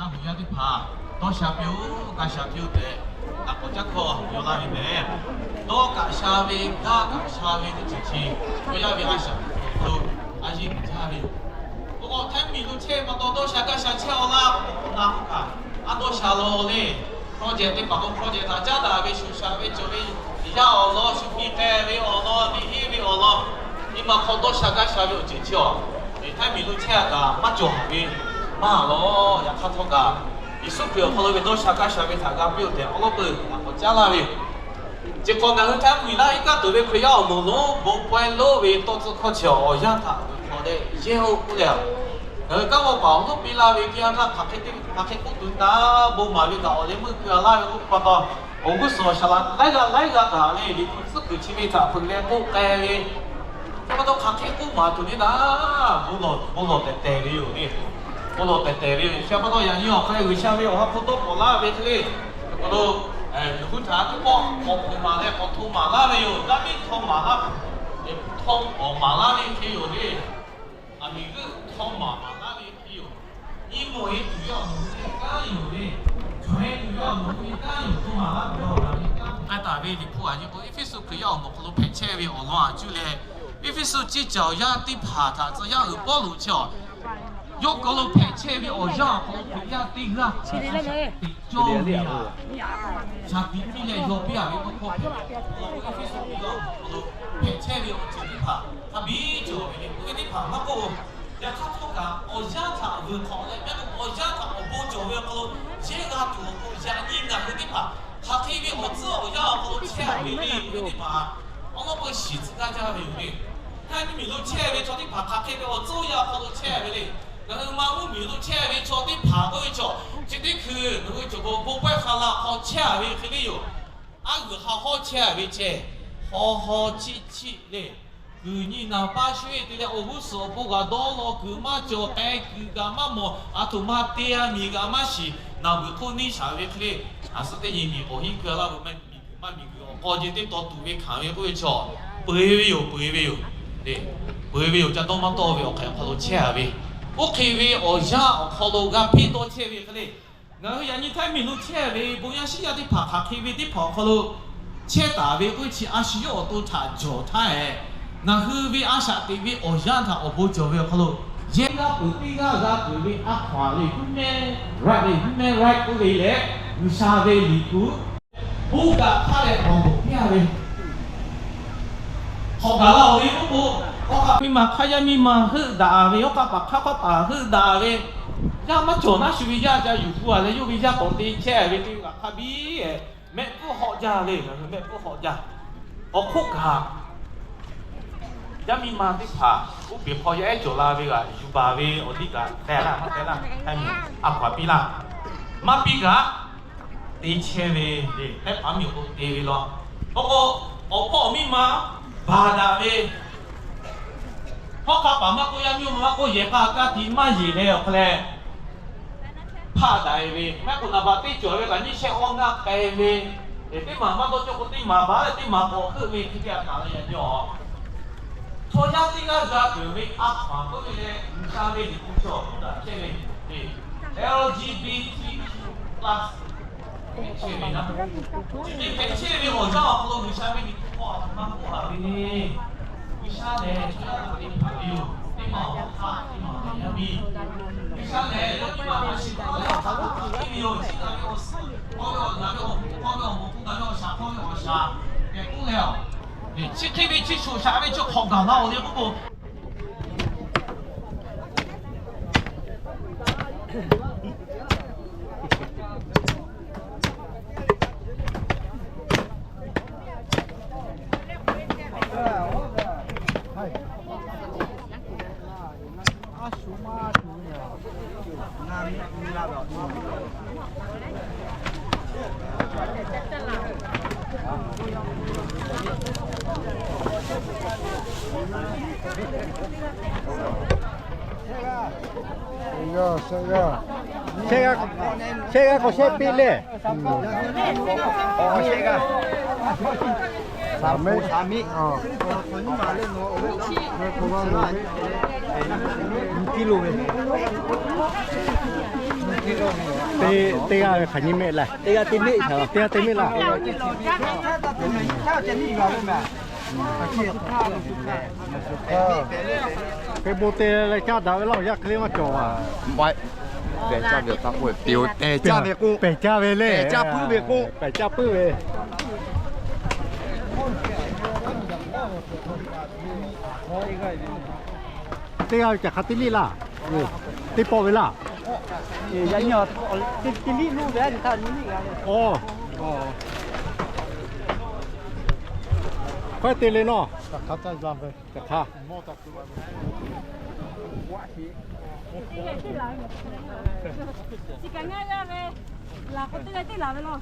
Awˬ yanˇ teˇ hpaˍ dawˇ sha piˇ-oˆ, gaˇ sha piˇ-oˆ tehꞈ, taꞈ k'awꞈ caˉ hkawˇ yaw laˇ ve mehˍ. Dawˇ kaꞈ sha ve, gaˇ kaꞈ sha ve teˇ ceuˬ chi, Hkriꞈ yaˇ ve a shaꞈ teꞈ hk'aw lo a yeˇ uiˍ jaˇ ve yoˬ. K'o k'o, Htaiˇ miˬ lo chehˇ pa taw, dawˇ sha gaˇ sha chehˇ-aw laˇ k'o, k'o na k'oˆ kaꞈ, a dawˇ sha law le. Project teˇ hpaˍ k'o, project htaꞈ caˉ daꞈ ve, shuˍ shaˍ ve cawˬ ve, yaˇ awˬ lawn shu piˇ k'ai ve awˬ lawn, liꞈ henˇ ve awˬ lawn, nyi ma hk'aw dawˇ sha gaˇ sha ve awˬ ceuˬ chi-a, Htaiˇ miˬ lo chehˇ-a kaꞈ maˇ cawˬ haˍ ve maˇ lawˬ. Yaꞈ hk'aˇ htawˇ kaꞈ, Yeˍsuˆ Hkriꞈ awˬ hk'aw lo ve dawˇ sha gaˇ sha ve htaꞈ g'a piˇ-oˆ tehꞈ, awˬ lawˉ peuˬ taꞈ k'awꞈ caˉ laˇ ve yoˬ. Chi hk'awꞈ ngaˬ hui Htaiˇ miˬ laˇ iˉ kaˆ tuˬ ve Hkriꞈ yaˇ awˬ moˍ lonˉ bon pawehˇ lonˉ ve tawˇ tcuhˉ hkawˇ chi awˬ yanˇ htaꞈ vuiˬ hk'awꞈ leh yehˇ-oˆ k'oˆ leh, ngaˬ hui kanˉ g'awˇ paˍ awˬ lonˉ piˇ laˇ ve teˇ yanˇ htaˇ, hk'aˬ hk'e k'oˆ tuˬ taˍ, bon maˍ ve kaꞈ awˬ leh meuˇ keu-a laˇ ve k'oˆ pa taw, awˬ g'uˇ suhˍ awˬ shaˍ laꞈ laiˉ g'aˇ laiˉ g'aˇ kaꞈ le, Liꞈ hpu tcuhˉ kuiˬ chi ve htaꞈ hpeuꞈ leh k'oˆ k'ai ve, chi pa taw hk'aˬ hk'e k'oˆ maˍ tuˬ le naˉ, bon lawˬ tehˬ tehˬ ve yoˬ le. Bon lawˬ tehˬ tehˬ ve yoˬ. Chi pa taw yaꞈ nyi awˬ hk'aw G'uiˬsha ve awˬ ha hpu dawˇ pawnˍ laˇ ve hk'e le, k'o lo, nawˬ hui htaꞈ teˇ pawˆ k'awꞈ hpeuꞈ maˍ leh k'awꞈ hto maˍ laˇ ve yoˬ. Daˍviˆ htaw maˍ laˇ, htaw k'awꞈ maˍ laˇ ve hk'e yoˬ le. Aˬ miˍ g'euˆ htaw maˍ maˍ laˇ ve hk'e yoˬ. Nyi mawˬ-e tuˬ ve awˬ moˍ hui kanˉ yoˬ le. Cawˬ-e tuˬ ve awˬ moˍ hui kanˉ yoˬ. Hto maˍ laˇ ve yoˬ. Daˍviˆ kanˉ k'ai taˍ ve Liꞈ hpu aꞈ nyi k'o, Eˇfeˇsuꞈ Hkriꞈ yaˇ awˬ moˍ hk'aw lo hpehꞈ chehˇ ve awˬ lawn aꞈ cuˇ leh, Eˇfeˇsuꞈ ciˇ caˬ awˬ yanˇ teˇ hpaˍ htaꞈ tcuh yaˇ uiˍ Pawˇluꞈ chi awˬ yawˇ hk'aw lo hpehꞈ chehˇ ve awˬ yanˇ awˬ hk'aw lo Hkriꞈ yaˇ teˇ g'aˇ shaˍ tiꞈ cawˇ ve, shaˍ tiꞈ piˇ leh yaw piˇ-a ve tawˇ hkawˇ hpehꞈ ve awˬ hk'aw lo, Eˇfeˇsuꞈ teˇ g'aˇ awˬ hk'aw lo hpehꞈ chehˇ ve awˬ ceuˬ teˇ hpaˍ hk'a biˇ cawˬ ve le. Oˇ ve teˇ hpaˍ maˇ k'oˆ, yaꞈ hk'aˇ htawˇ kaꞈ awˬ yanˇ htaꞈ vuiˬ hk'awꞈ leh, maˇ k'o awˬ yanˇ htaꞈ awˬ bon cawˬ ve awˬ hk'aw lo yehˇ g'a tuˬ awˬ pon, yaꞈ nyi ngaˬ hui teˇ hpaˍ hk'aˬ hk'e ve awˬ tcuhˉ awˬ yanˇ awˬ hk'aw lo chehˇ ve le. Oˇ ve teˇ hpaˍ awˬ lawn peu shiˍ tcuh gaˇ jaˇ ve yoˬ le. Htaiˇ miˬ lo chehˇ ve chaw teˇ hpaˍ hk'aˬ hk'e ve awˬ tcuhˉ awˬ yanˇ awˬ hk'aw lo chehˇ ve le. Ngaˬ hui Manˇ mvuhˇmiˬ lo chehˇ ve chaw teˇ hpaˍ k'oˆ ve chaw, chi teˇ hkui ngaˬ hui cawˬ bon bon pawehˇ hk'a la hk'aw chehˇ ve hk'e le yoˬ. Aˉ g'uiˬ ha hawˉ chehˇ ve ceh, haw haw chiˆ chiˆ le. Kuiˬ nyi naˍ paˇ shuˉ-e te leh awˬ g'uˇ suhˍ awˬ pon g'a dawˇ law kuiˬ maˇ cawˬ, k'ai kuiˬ g'a maˇ mawˬ, aˬ htoꞈ ma te-a miˬ g'a maˇ shiˍ, naˬ vuiˬ hk'oˆ neˇ shaˍ ve hk'e le. Aˬ suhˉ teˇ nyi miˬ k'awꞈ hiˉ keu laˇ ve, maˇ miˬ kuiˬ maˇ miˬ kuiˬ awˬ k'aw ceh teˇ taw tuˬ ve hkanˍ ve k'oˆ ve chaw, peu-e ve yoˬ, peu-e ve yoˬ. Peu-e ve yoˬ. Ca dawˇ maˇ tawˇ ve awˬ hk'e awˬ hk'aw lo chehˇ-a ve, oˇ hk'e ve awˬ yanˇ awˬ hk'aw lo g'a hpeˇ dawˇ chehˇ ve hk'e le. Ngaˬ hui yaꞈ nyi Htaiˇ miˬ lo chehˇ ve bon yaˇ shiˉ yaˇ teˇ hpaˍ hk'aˬ hk'e ve teˇ hpaˍ awˬ hk'aw lo chehˇ taˍ ve k'oˆ ve chi a shu yawˇ awˬ to htaꞈ jawˬ htaˇ-e, ngaˬ hui ve a shaꞈ teꞈ ve awˬ yanˇ htaꞈ awˬ bon cawˬ ve awˬ hk'aw lo, yehˇ g'aˇ peuˬ teˇ g'aˇ g'a peuˬ ve a hkaw-anˬ ve human right ve, human right k'oˆ ve leh, G'uiˬsha ve Liꞈ hpu bon kaꞈ hk'aˇ leh k'awꞈ bvuhꞈ piˇ-a ve, hk'awꞈ gaˬ la-oˬ ve k'oˆ k'o, hawˉ hk'aˆ miˇ ma hk'aˇ yaˇ miˇ ma heuˆ daꞈ ve, hawˉ hk'aˆ paˍ hk'aˇ hk'awˉ paˍ heuˆ daꞈ ve, yaˇ maˇ cawˬ naˉ shu ve yaˇ ca yuˬ gu-a leh, yawˇ ve yaˇ k'awꞈ te chehˇ ve teˇ g'aˇ hk'a biˇ-e, mehˆ hpfuhˇ hawˆ jaˇ le. Ngaˬ hui mehˆ hpfuhˇ hawˆ jaˇ. Awˬ hk'oˆ kaꞈ, yaˇ miˇ ma teˇ hpaˍ oˇ peˬ hk'aw yaˇ ehˉ cawˬ la ve g'aꞈ yuˬ baˬ ve awˬ liˇ kaꞈ teh laˇ, maˇ teh laˇ, a hkaw-anˬ piˇ laˇ, maˇ piˇ kaꞈ te chehˇ ve le. Teˇ hpaˍ miˬ awˬ to te ve law. K'o k'o, awˬ hpawˇ awˬ miˇ ma baˬ daꞈ ve, hawˉ hk'aˆ paˍ maˇ k'oˆ, yaˇ miˇ ma maˇ k'oˆ, yehˬ k'a kaˇ tiꞈ maˇ yeˬ leh awˬ hk'aw leh, hpaˆ daꞈ-e ve, maˇ heˆ k'o naˍ baˬ teˇ cawˬ ve kaꞈ nyiˇ shehˆ awˇ ngaˇ k'ai ve, teˇ maˬ maˇ dawˇ cawˇ k'o teˇ maˬ baˬ leh teˇ maˬ k'awꞈ heuˆ ve hk'e te a taˍ leh yaꞈ nyi-a. Chaw yaˇ teˇ g'aˇ g'a peuˬ ve a hkaw-anˬ k'oˆ ve leh, G'uiˬsha ve Liꞈ hpu cawˬ k'oˆ daꞈ chehˇ ve, L G B T Q plus chehˇ ve naˉ, chi hk'e hpehꞈ chehˇ ve awˬ yanˇ awˬ hk'aw lo G'uiˬsha ve Liꞈ hpu k'awꞈ a htoꞈ ma k'oˆ a ve le. G'uiˬsha lehˬ chaw yaˇ teˇ hpaˍ ve yoˬ. Teˇ maˬ awˬ hk'aˇ, teˇ maˬ awˬ yaˇ miˇ. G'uiˬsha lehˬ yaˇ miˇ ma a shiˍ hk'aˇ leh hk'aˬ htaˇ hk'aˬ hk'e ve yoˬ. Chi ngaˬ ve awˬ suhˉ hk'aw ve awˬ, ngaˬ ve awˬ hk'aw ve awˬ moˍ k'o, ngaˬ ve awˬ shaˍ hk'aw ve awˬ shaˍ tehꞈ k'oˆ leh, chi hk'e ve chi shoˍ shaˍ ve chi hk'awꞈ gaˬ la-oˬ le k'oˆ k'o, Shehˆ g'aˇ, shehˆ g'aˇ k'awꞈ shehˆ piˇ le. Teˇ, teˇ g'aˇ ve hk'aˬ nyi mehˆ laˇ? Teˇ g'aˇ teˇ mehˆ laˇ. Teˇ g'aˇ teˇ mehˆ laˇ. Hk'e bon te leh caˇ daꞈ ve laˇ, awˬ yanˇ hk'e le maˇ cawˬ a. Pehˬ caˇ ve k'o, pehˬ caˇ ve k'o, pehˬ caˇ puiˉ ve k'o, pehˬ caˇ puiˉ ve. Teˇ g'aˇ ve caˬ hk'a teˇ liˇ laˇ. Teˇ pawˆ ve laˇ. Hk'e te le nawˇ. Caˬ hk'a. Chi kaꞈ ngaˇ g'aˇ ve, laˬ k'o teˇ g'aˇ teˇ laˬ ve laˇ.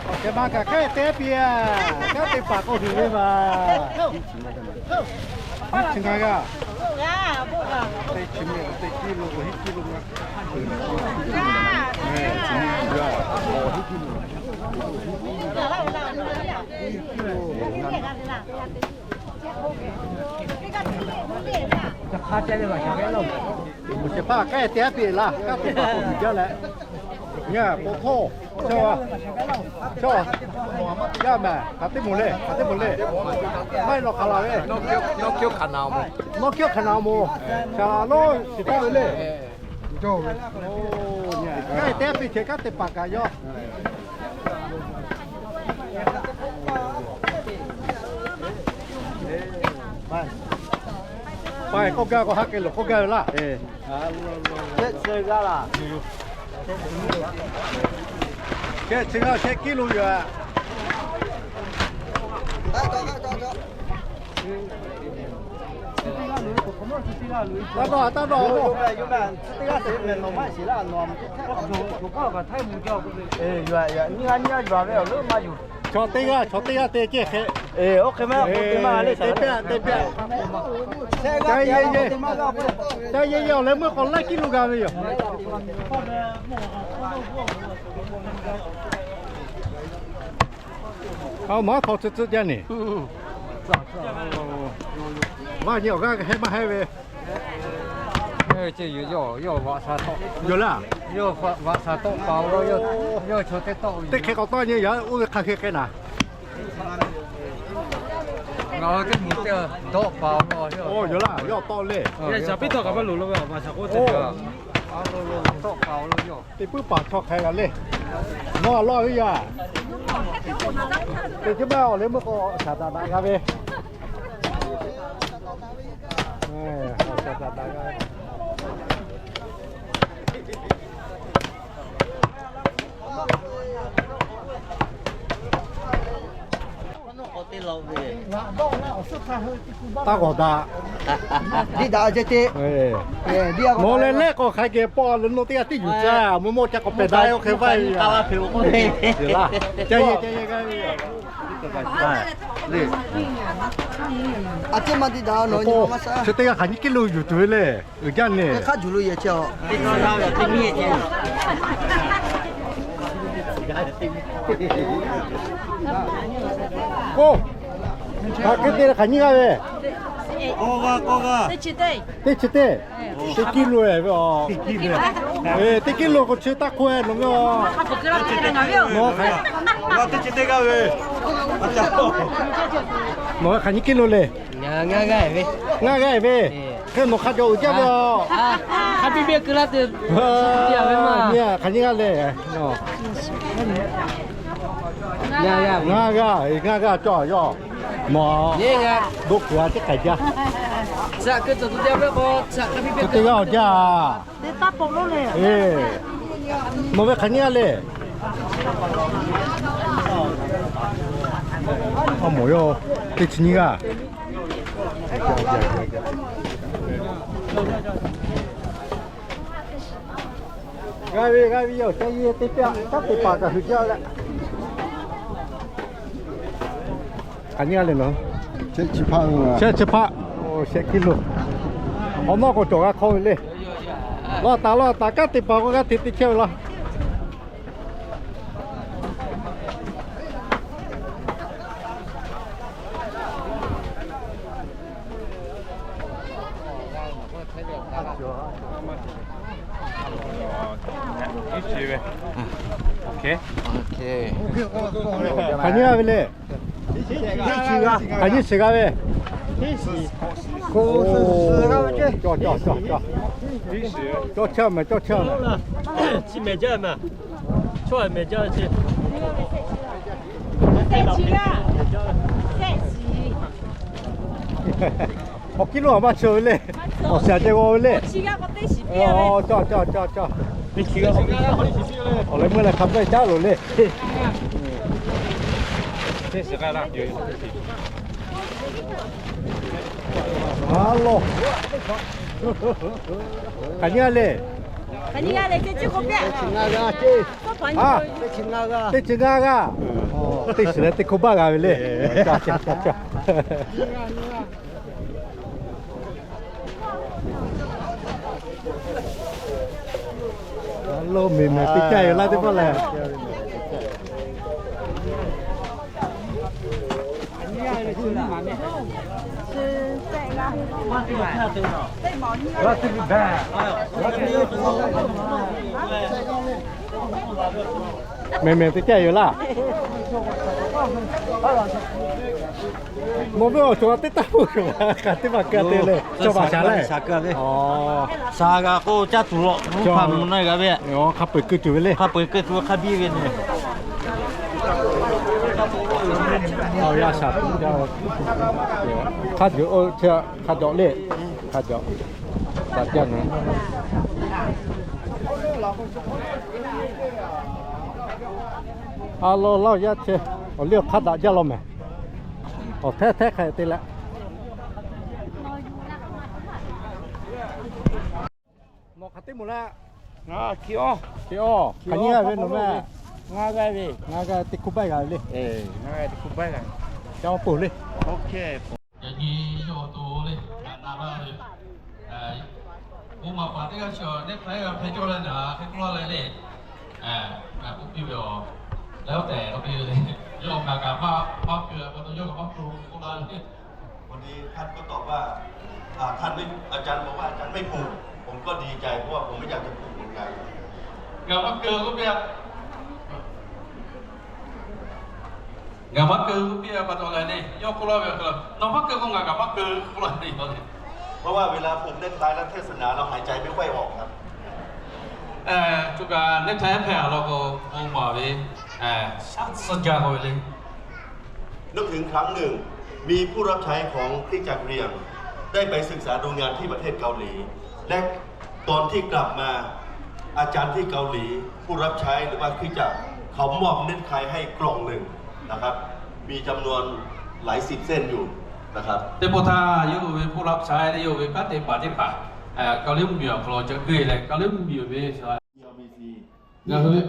Awˬ ceuˬ ma kaꞈ hk'e te piˇ a, kanˉ te paˍ k'o huiˍ ve maˬ. Chi ngaˬ g'aˇ, teˇ chi mehˆ teˇ kiˇ lo, hiˆ kiˇ lo ma. Awˬ ceuˬ hpaˇ kanˉ te piˇ laˇ, kanˉ te paˍ k'o huiˍ jaˇ leh, ngaˬ po hk'oˆ, chaw, chaw, yaˇ mehˍ, hk'aˬ teˇ moˍ le, hk'aˬ teˇ moˍ le, maˇ heˆ lawˬ hk'aˬ laˬ ve, nawˇ hkiˉ hk'aˬ naˍ moˍ, hk'aˬ laˬ lonˉ shiˍ taˍ ve le. Kanˉ te piˇ che, kanˉ te paˍ kaꞈ yawˇ. Paˍ k'oˆ gaˇ k'o, ha k'e loˬ k'oˆ gaˇ ve laˇ. Shehˆ chi g'aˇ shehˆ kiˇ lo yoˬ. Taˇ dawˇ, taˇ dawˇ. Chaw teˇ g'aˇ, chaw teˇ g'aˇ te ceh hk'e. Oˇ hk'e maˇ k'oˆ te maˇ le, teˇ pehˇ teˇ pehˇ. Ca ye ye, ca ye ye awˬ leh meuˇ k'awꞈ laiˉ kiˇ lo g'a ve yoˬ. Aˬ, maˇ htaw tcuh tcuh jaˇ neˬ. Vaˇ nyi awˬ g'aˇ hehˉ maˇ hehˉ ve. Yoˬ laˇ. Teˇ hk'e k'awꞈ tawˆ nyi yaꞈ oˇ ve hk'a hk'e k'ai naˍ. Yoˬ laˇ, yawˇ tawˆ le. Teˇ puiˉ paˍ chaw hk'a g'a le. Nawˬ a lawˇ ve yaˇ. Teˇ ceuˬ maˇ awˬ leh meuˇ k'o shaˍ daꞈ daꞈ g'a ve. Taˇ k'awꞈ daꞈ. Nawˬ leh lehˆ k'awꞈ hk'a geh pawˆ leh nawˬ teˇ g'aˇ tiˉ yuˬ caˇ, mvuhˇ mawˇ ca k'awꞈ pehˬ daꞈ oˇ hk'e vaˇ ve. Aˬ, chi teˇ g'aˇ hk'aˬ nyi kiˇ lo yuˬ tuˬ ve le. Uiˍ jaˇ neˬ. K'oˆ, hk'aˬ hk'e te leh hk'aˬ nyi g'aˇ ve. Teˇ chi teˇ, teˇ kiˇ lo ve a. Teˇ kiˇ lo k'o chi taˇ hk'oˆ e nawˬ ve a. Nawˬ hk'aˬ nyi kiˇ lo le. Ngaˇ g'aˇ ve. Hk'e nawˬ hk'a cawˬ uiˍ jaˇ ve a. Hk'a nyi g'aˇ le. Ngaˇ g'aˇ, ngaˇ g'aˇ cawˬ yawˇ. Nawˬ doˆ kuiˬ a teˇ hk'aˬ jaˇ. Teˇ g'aˇ awˬ jaˇ. Nawˬ ve hk'aˬ nyi g'aˇ le. A mawˬ yawˇ teˇ chi nyi g'aˇ. G'a ve g'a ve yoˬ, ca ye teˇ pehˇ, kanˉ te paˍ kaꞈ huiˍ jaˇ leh. Hk'aˬ nyi g'aˇ le nawˬ? Shehˆ chi hpaˆ. Shehˆ chi hpaˆ. Shehˆ kiˆ lo. Awˬ nawˉ k'o cawˬ g'a hk'awˇ ve le. Lawˇ taˍ lawˇ taˍ, kanˉ te paˍ k'o g'aˇ hteꞈ te chehˇ ve laˇ. Hk'aˬ nyi g'aˇ ve le. Hk'aˬ nyi shiˍ g'a ve. Cawˇ chehˇ mehˍ, cawˇ chehˇ mehˍ. Awˬ kiˇ lo a maˇ cawˬ ve le. Awˬ shiˍ a ceh g'aw ve le. Awˬ leh meuˇ leh hk'a pehˇ caˉ loˬ le. A lo. Hk'aˬ nyi g'aˇ le. Teˇ chi ngaˇ g'aˇ. Teˇ shiˍ leh teˇ hkawˇ baˆ g'a ve le. Lo mehˍ mehˍ teˇ caˇ yoˬ laˇ teˇ pawˆ lehˬ. Mehˍ mehˍ teˇ caˇ yoˬ laˇ. Nawˬ ve awˬ cawˬ teˇ taˇ puˇ yoˬ, kaꞈ teˇ maˬ keu te le, cawˬ baˬ shaˍ lehˬ. Shaˍ g'a k'o caˇ tuˬ lo, hk'a mvuhˇ naw g'a ve. Hk'a peu-eˬ keu tuˬ ve le. Hk'a peu-eˬ keu tuˬ hk'a biˇ ve le. Hk'a jawꞈ le, hk'a jawꞈ. A lo laˇ yaˇ chehˇ, awˬ liˇ awˬ hk'aˇ daꞈ jaˇ law mehˍ. Awˬ hteˉ hteˉ hk'a te leh. Nawˬ hk'aˬ teˇ moˍ laˇ? Ngaˬ hk'e aw. Hk'e aw. Hk'aˬ nyi g'aˇ ve nawˬ mehˍ? Ngaˇ g'aˇ ve. Ngaˇ g'aˇ teˇ hkawˇ baˆ g'a ve le. Ngaˇ g'aˇ teˇ hkawˇ baˆ g'a. Ca awˬ poˬ le. Yaꞈ nyi yawˇ awˬ to le, ngaˬ na laˇ ve, oˇ ma paˍ teˇ g'aˇ chi neˇ hk'aˇ g'a hpeh cawˇ leh naˬ hk'e k'oˆ laˇ leh le, ngaˬ k'oˆ piˇ ve aˬ, leh oˇ tehˬ k'oˆ piˇ ve le, yawˇ ngaˬ kaꞈ maˇ maˇ keu pa taw yawˇ kaꞈ maˇ keu k'oˆ laˇ ve. วันนี้ท่านก็ตอบว่า อ่า ท่านไม่ อาจารย์บอกว่าอาจารย์ไม่ผูก ผมก็ดีใจ เพราะว่าผมไม่อยากจะผูกเหมือนกัน Ngaˬ maˇ keu k'oˆ piˇ a. Ngaˬ maˇ keu k'oˆ piˇ a pa taw leh le, yawˇ k'oˆ laˇ ve, nawˬ maˇ keu k'o ngaˬ kaꞈ maˇ keu k'oˆ laˇ ve. เพราะว่าเวลาผูกเน็กไทแล้วเทศนาเราหายใจไม่ค่อยออกครับ Choˬ kaꞈ neˇ htaˇ hpehꞈ a law k'o, o maˍ ve, suh jaˇ k'oˆ ve le. นึกถึงครั้งหนึ่ง มีผู้รับใช้ของคริสตจักรเรียง ได้ไปศึกษาดูงานที่ประเทศเกาหลี และตอนที่กลับมา อาจารย์ที่เกาหลี ผู้รับใช้หรือว่าคริสตจักร เขามอบเน็กไทให้กล่องหนึ่งนะครับ มีจำนวนหลายสิบเส้นอยู่นะครับ Teˇ pawˆ htaˇ yawˇ ve ผู้รับใช้ leh yawˇ ve kanˉ te paˍ teˇ hpaˍ, Kawˍliˇ mvuhˇmiˬ awˬ hk'aw lo ca guˇ leh, Kawˍliˇ mvuhˇmiˬ ve L B C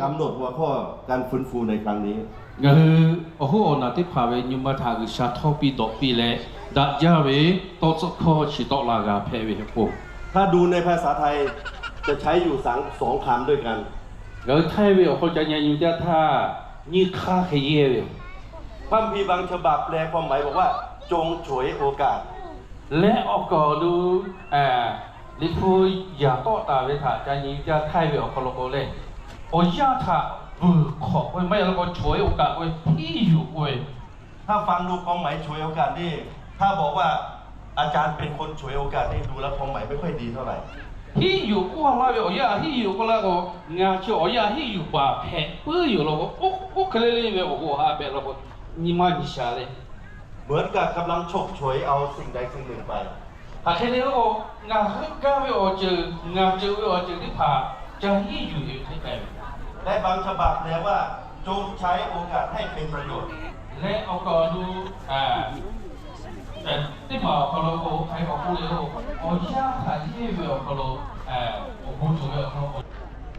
กำหนดหัวข้อการฟื้นฟูในครั้งนี้ Ngaˬ hui awˬ hoˉ awˬ naˬ teˇ hpaˍ ve nyi ma htaꞈ G'uiˬsha htawˇ piˇ dawꞈ piˇ leh, daꞈ jaˇ ve tawˇ tcuhˆ hkawˇ chi tawˆ la g'a hpehꞈ ve yoˬ k'o, ถ้าดูในภาษาไทย จะใช้อยู่สอง สองคำด้วยกัน Ngaˬ hui Htaiˇ ve awˬ hk'aw ca nyi nyi teˇ htaˇ, nyiˇ hk'aˇ hk'e yehˇ ve yoˬ. คัมภีร์บางฉบับแปลความหมายบอกว่า จงฉวยโอกาส Leh awˬ kaˍ awˬ nu, Liꞈ hpu yaꞈ tawˆ taˍ ve htaꞈ ca nyi teˇ htaˇ Htaiˇ ve awˬ hk'aw lo k'o le, awˬ yanˇ htaꞈ vuiˬ hk'awꞈ k'oˆ ve maˇ heˆ la k'o, ฉวยโอกาส k'oˆ ve, hiˉ yuˬ k'oˆ ve. ถ้าฟังดูความหมายฉวยโอกาสนี่ ถ้าบอกว่าอาจารย์เป็นคนฉวยโอกาสนี่ ดูแล้วความหมายไม่ค่อยดีเท่าไหร่ Hiˉ yuˬ k'oˆ laˇ ve awˬ yanˇ hiˉ yuˬ k'oˆ laˇ k'o, ngaˬ chi awˬ yanˇ hiˉ yuˬ paˍ hpehꞈ puiˉ yoˬ law k'o, oˇ hk'e le le ve awˬ k'o ha pehꞈ law k'o, nyi ma nyi shaˍ le. เหมือนกับกำลังฉกฉวยเอาสิ่งใดสิ่งหนึ่งไป Hk'aˬ hk'e le k'o, ngaˬ heuˆ gaˇ ve awˬ ceuˬ, ngaˬ ceuˬ ve awˬ ceuˬ teˇ hpaˍ ca hiˉ yuˬ ve hk'e k'ai ve. และบางฉบับแปลว่า จงใช้โอกาสให้เป็นประโยชน์ Leh awˬ kaˍ awˬ nu, teˇ maˬ awˬ hk'aw lo k'o, hk'aˬ hk'e k'awꞈ k'oˆ le k'o, awˬ yanˇ htaꞈ yehˇ ve awˬ hk'aw lo, awˬ bon cawˬ ve awˬ hk'aw lo.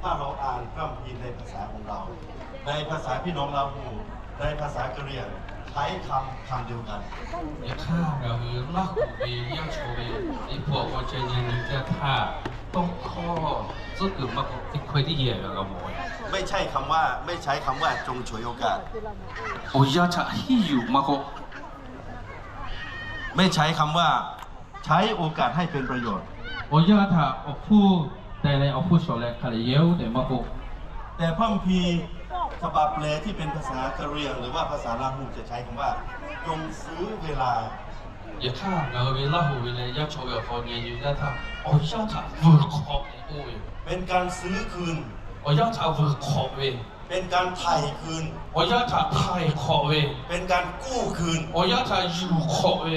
ถ้าเราอ่านพระคัมภีร์ในภาษาของเรา ในภาษาพี่น้องลาวฮู ในภาษากะเหรี่ยง ใช้คำคำเดียวกัน Yaꞈ hk'aˇ ngaˬ hui Laˇ huˍ ve yaˇ chaw ve teˇ hpu awˬ hk'aw ceh nyi nyi jaˇ htaˇ, tawˇ hkawˇ tcuhˉ kuiˬ maˇ k'oˆ teˇ hkawehˇ teˇ yehˬ g'a mawˬ ve. ไม่ใช่คำว่า ไม่ใช้คำว่าจงฉวยโอกาส Awˬ yanˇ htaꞈ hiˉ yuˬ maˇ k'oˆ ไม่ใช้คำว่า ใช้โอกาสให้เป็นประโยชน์ Awˬ yanˇ htaꞈ awˬ hpfuhˇ teh leh awˬ hpfuhˇ shawˍ leh hk'a leh yehˇ-oˬ tehꞈ maˇ k'oˆ แต่พระคัมภีร์ฉบับแปลที่เป็นภาษากะเหรี่ยง หรือว่าภาษาลาหูจะใช้คำว่า จงซื้อเวลา Yaꞈ hk'aˇ ngaˬ hui ve Laˇ huˍ ve leh yaˇ chaw ve awˬ hk'aw nyi nyi jaˇ htaˇ, awˬ yanˇ htaꞈ vuiˬ hk'awꞈ tehꞈ k'oˆ ve. เป็นการซื้อคืน Awˬ yanˇ htaꞈ vuiˬ hk'awꞈ ve. เป็นการไถ่คืน Awˬ yanˇ htaꞈ htaiˍ hk'awꞈ ve. เป็นการกู้คืน Awˬ yanˇ htaꞈ yuˬ hk'awꞈ ve.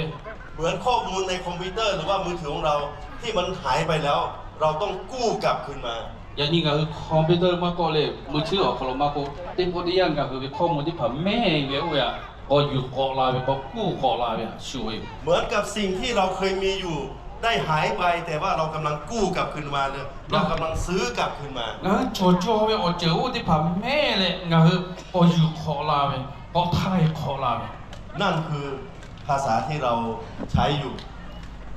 เหมือนข้อมูลในคอมพิวเตอร์หรือว่ามือถือของเรา ที่มันหายไปแล้ว เราต้องกู้กลับคืนมา Yaꞈ nyi ngaˬ hui คอมพิวเตอร์ maˇ k'oˆ leh มือถือ awˬ hk'aw lo maˇ k'oˆ, teˇ pawˆ teˇ yanˇ ngaˬ hui ve hkawˇ mvuh teˇ hpaˍ mehˆ ve oˇ ve htaꞈ k'awꞈ yuˬ k'awꞈ la ve, k'awꞈ kuˇ k'awꞈ la ve htaꞈ shuˍ ve yoˬ. เหมือนกับสิ่งที่เราเคยมีอยู่ ได้หายไป แต่ว่าเรากำลังกู้กลับคืนมา เรากำลังซื้อกลับคืนมา Ngaˬ hui cawˬ jaw ve awˬ ceuˬ oˇ teˇ hpaˍ mehˆ leh ngaˬ hui k'awꞈ yuˬ hk'awꞈ la ve, k'awꞈ htaiˍ hk'awꞈ la ve. นั่นคือภาษาที่เราใช้อยู่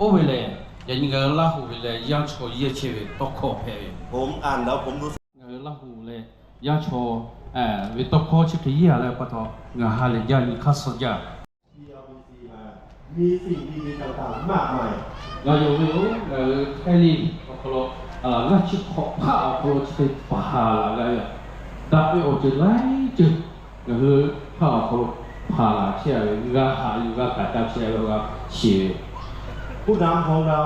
Oˇ ve lehˬ, yaꞈ nyi ngaˬ hui Laˇ huˍ ve leh yaˇ chaw yehˇ chehˇ ve tawˇ hkawˇ hpehꞈ ve. ผมอ่านแล้วผมรู้สึก Ngaˬ hui Laˇ huˍ leh yaˇ chaw ve tawˇ hkawˇ chi hk'e yehˇ a leh pa taw, ngaˬ ha lehˬ jaˇ nyi hk'aˇ suh jaˇ. มีสิ่งดีๆต่างๆมากมาย Ngaˬ yonˍ ve yoˬ, ngaˬ hui Htaiˇ liˇ awˬ hk'aw lo g'aˇ chi hk'awꞈ hpaˆ awˬ hk'aw lo chi hk'e hpaˍ laˬ g'a ve, daꞈ ve awˬ ceuˬ laiˉ ceuˬ ngaˬ hui hpaˇ awˬ hk'aw lo hpaˍ laˬ chehˇ a ve, g'a haꞈ yuˬ g'a kaꞈ ca chehˇ a ve g'a shiˍ ve. ผู้นำของเรา